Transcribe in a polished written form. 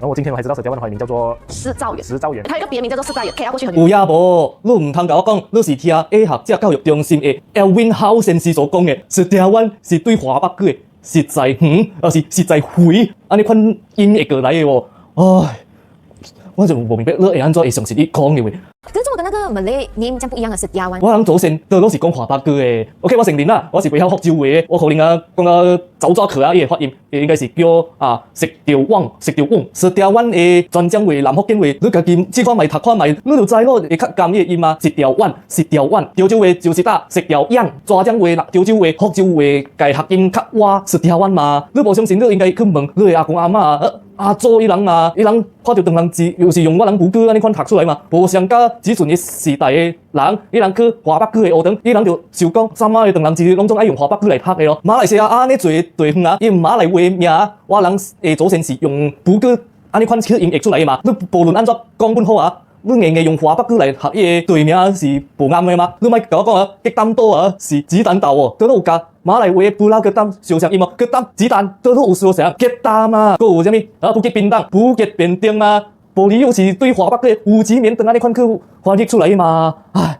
後我今天我還知道 Setiawan 華語名叫做施兆遠，石兆遠。他有一個別名叫做施兆遠，KL 過去很遠。有影無？你毋通共我講，你是聽愛學者教育中心的 Elwin Howe 先生所講的，Setiawan 是對華北語的實在遠，抑是實在肥，按呢款音譯過來的無？唉，我就無明白你會按怎會相信伊講的話。可是怎麼跟那個 Malay name 這樣不一樣的 Setiawan？我人祖先都攏是講華北語的。OK，我承認啦，我是袂曉福州話的，我可能啊講到走抓殼啊，伊的發音應該是叫啊食條旺、食條甕。Setiawan 的泉漳話、南福建話，你家己試看覓讀看覓，你就知咯，會較甘伊的音啊。食條灣、食條灣，潮州話就是打食條樣，泉漳話、潮州話、福州話，共讀音較倚 Setiawan 嘛。你無相信，你應該去問你的阿公阿嬤啊。阿祖伊人啊，伊人看著唐人字，又是用我人母語按呢款讀出來嘛，無相佮這陣的時代的人，伊人去華北語的學堂，伊人就想講，啥物的唐人字攏總愛用華北語來讀的咯。馬來西亞按呢濟地方啊，伊馬來話名，我人的祖先是用母語按呢款去音譯出來的嘛。你無論按怎講本好啊，你硬硬用華北語來讀伊的地名是無啱的嗎？你莫共我講啊，吉膽島啊是子彈島哦，倒落有共馬來話 Pulau Ketam 相像音哦，Ketam 子彈倒落有相像吉膽啊，閣有啥物啊？布吉檳榔、布吉便當啊，無理由是對華北的烏雞麵腸按呢款去翻譯出來的嘛？唉。